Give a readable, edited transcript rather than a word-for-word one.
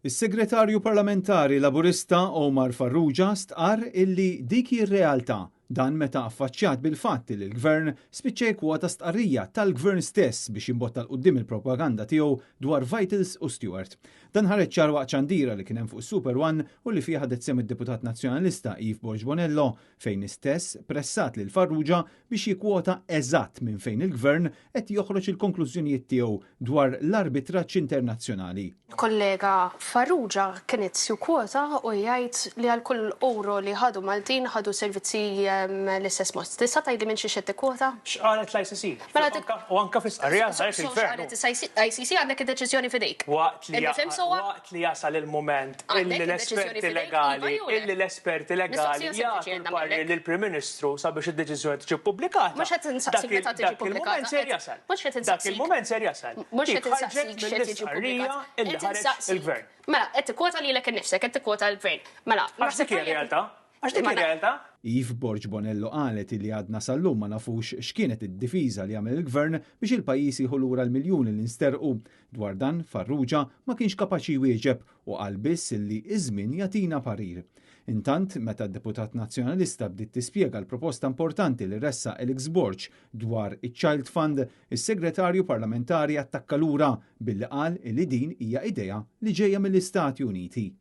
Is-Segretarju Parlamentari Laburista Omar Farrugia stqarr illi dik hi r-realtà. Dan meta affaċċjat bil-fatt li l-Gvern spiċċa jikkwota stqarrija tal-Gvern stess biex jimbotta 'l quddiem il-propaganda tiegħu dwar Vitals u Steward. Dan ħareġ ċar waqt xandira li kien hemm fuq Super One u li fiha ħadet sehem id-Deputat Nazzjonalista Eve Borg Bonello fejn istess pressat lil Farrugia biex jikkwota eżatt minn fejn il-Gvern qed joħroġ il-konklużjonijiet tiegħu dwar l-arbitraġġ internazzjonali. Kollega Farrugia kien qed jikkwota u jgħid li għal kull ewro li ħadu Maltin ħadu servizzi l-istess mod. Tista' tgħidli minn xiex qed tikkwota? X'qalet l-ICC? Mela dik- U anka fl-istqarrija ħareġ il-Gvern. X'qalet l-ICC għandek id-deċiżjoni f'idejk. Waqt li Nifhem sewwa? Waqt li jasal il-mument Għandek illi id-deċiżjoni l-esperti f'idejk, legali iva jew le? illi l-esperti legali Mistoqsija sempliċi jagħtu għandna l-parir minnek. lill-Prim Ministru sabiex id-deċiżjoni tiġi ppubblikata. Mhux qed insaqsik Dak il- meta tiġi dak il-mument pubblikata. ser jasal. Mhux qed Dak insaqsik. il-mument ser jasal. Mhux Dik qed insaqsik ħarġet x'qed tiġi mill-istqarrija pubblikat. illi Qed ħareġ insaqsik. il-Gvern. Mela, qed tikkwota lilek innifsek, qed tikkwota l-Gvern. Mela, Għax naħseb dik hija tajjeb- realtà. Għax dik Ma hija na- realtà. Eve Borg Bonello qalet li għadna sal-lum ma nafux x'kienet id-difiża li għamel il-Gvern biex il-pajjiż jieħu lura l-miljuni li nsterqu. Dwar dan Farrugia ma kienx kapaċi jwieġeb u qal biss illi iż-żmien jagħtina parir. Intant, meta d-deputat nazzjonalista bdiet tispjega l-proposta importanti li ressaq Alex Borg dwar iċ-Child Fund, is-segretarju parlamentari attakka lura billi qal li din hija idea li ġejja mill-Istati Uniti.